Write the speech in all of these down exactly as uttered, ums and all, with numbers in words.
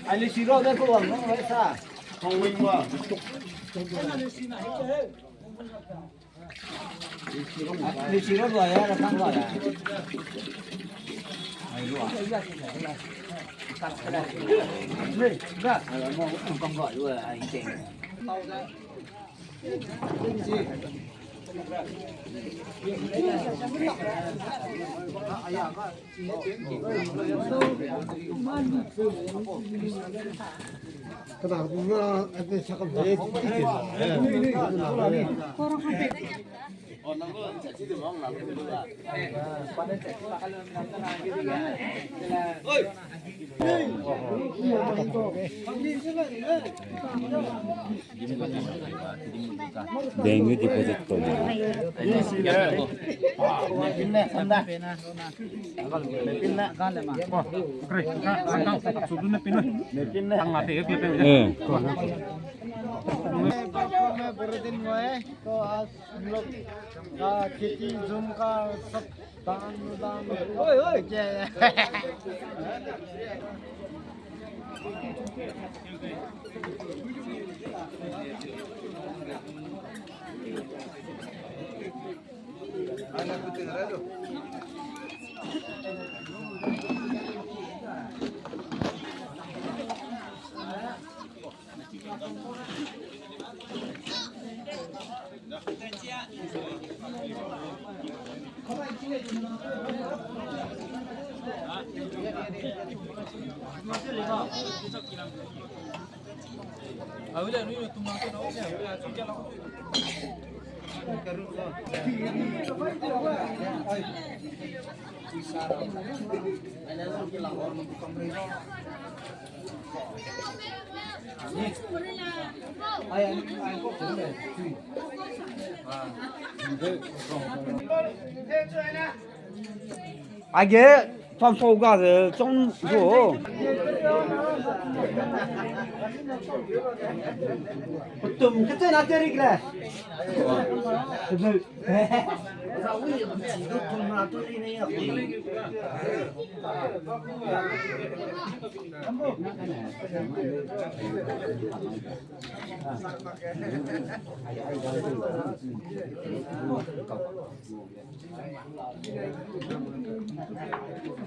Ai, le siro de ko wang no sa. Ko wing wa. Ai, le siro wa ya, la sang wa ya. Ai, wa. Le, ga. Ai, mo, kong ga, wa, ai, teng. Bank ge deposit tew ma. Eh. तो आज हम लोग का खेती जूम का सब धान, धान, ओए, ओए। क्या है? Age, pam pau ga ze chong zo. Tum kete na terik le.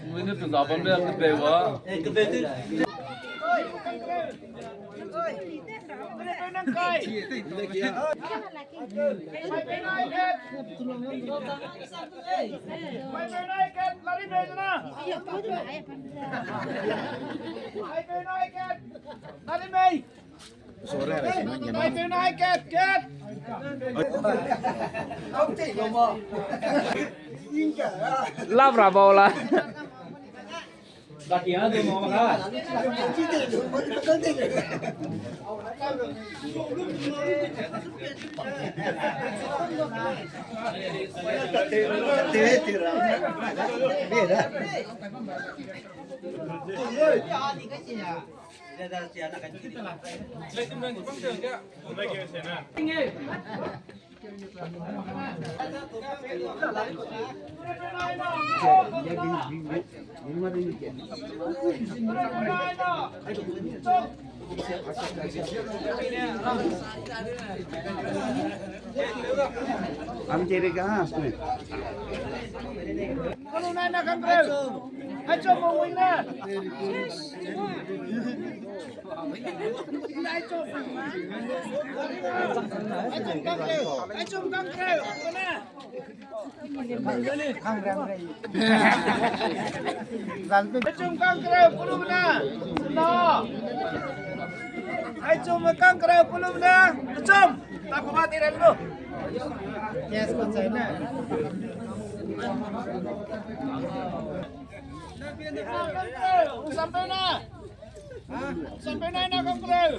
Ngui ne pe za bam le, pe wa. Lab ra bau la. हम तेरे कहाँ हंसने? Kanu nai na kangkreu. Aichum mo wing na. Aichum kangkreu. Aichum kangkreu. Aichum kangkreu, pulum na. Na. Aichum kangkreu, pulum na. Aichum. Ta ko ba ti ran lo. Yes, ko chai na. Sampai na. Sampai na na kangkreu.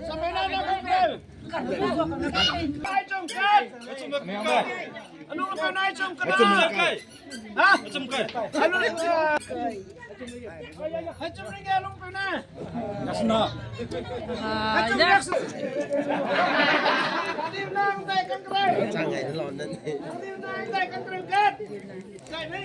Sampai na na kangkreu. Nai chong kai. Anu pe nai chong kai. Ha? Anu. Hai chong ring anu pe na. Nasna. Hai chong ring. Anu nang dai kangkreu. Chang ngai lo nan. Anu nang dai kangkreu kat. Kai ni.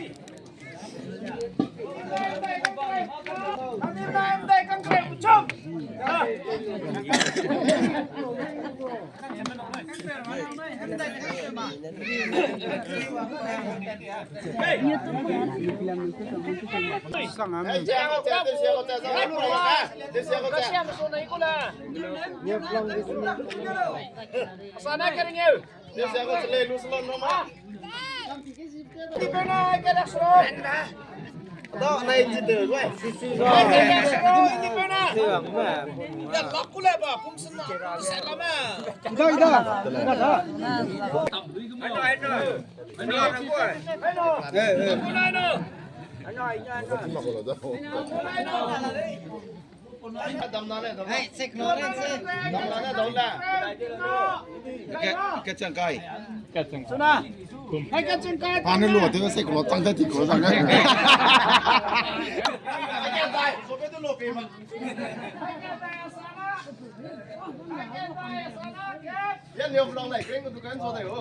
Sana kering eu. Ni pe na kering sro. Da, na inji de, we. Ni pe na. Ya, bak ku le ba, pum sen na, sen la ma. Ida, ida. Ida, ida. Hello, hello. Hello. Eh, eh. Hello, hello. Hello, hello. Hey, sek lo ren se. Ke, ke chang kai. Suna. Hey, ke chang kai. Ane lo te sek lo chang te ti ko chang kai. Ya, ni offline kring ko dukan so de ho.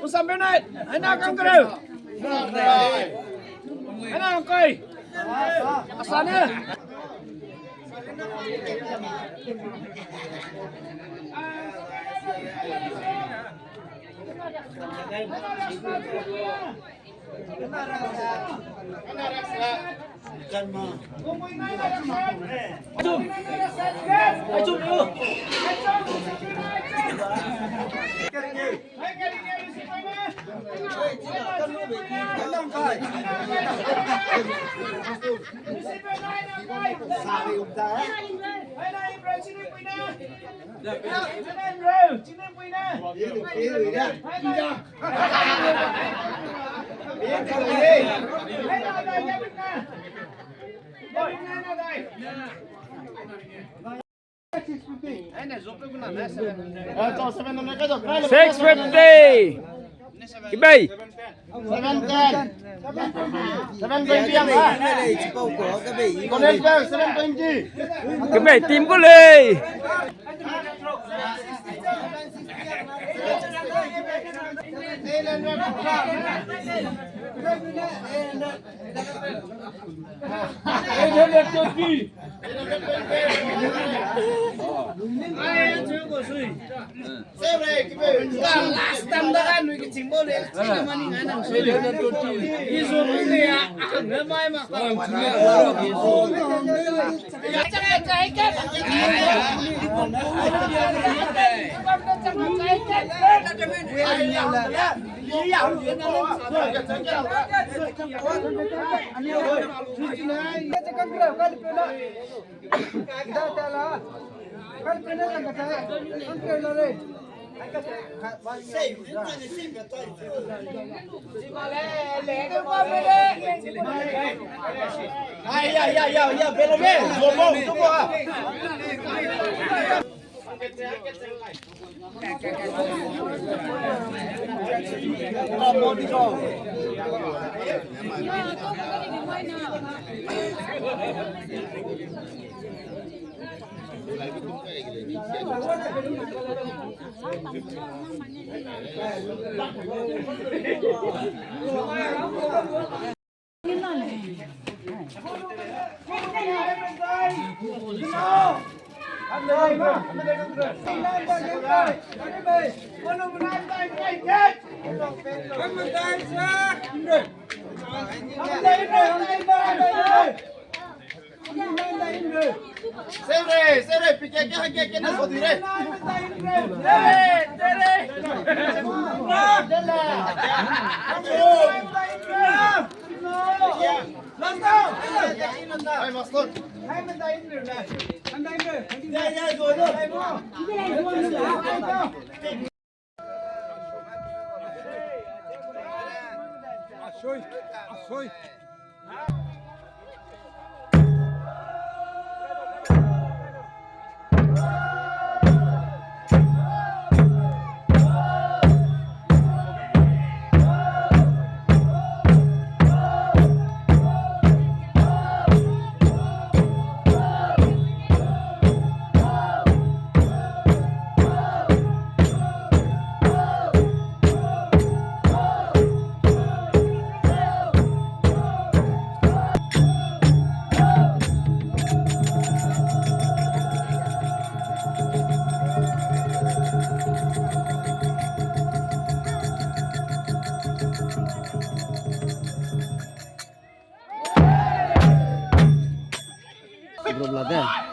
Usam benai, aina kangkreu. Aina kangkai. Asane. Six fifty. Kibei. Seven ten. Seven twenty ang, ha? Colonel Bell, seven twenty. Kibei, team ko lei. Eight hundred twenty. Last time da ga nui ke chingbo le, chingna mani ngai nang sui le. Izo mui le ya, ngai mai ma. Ai, ya, ya, ya, ya, belo me, zomo, zomo, ah. Sere, sere, pike ke hake ke na so dire. Ai, master. Group la de.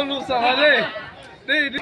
Lu sa ha lei. Dei, dei.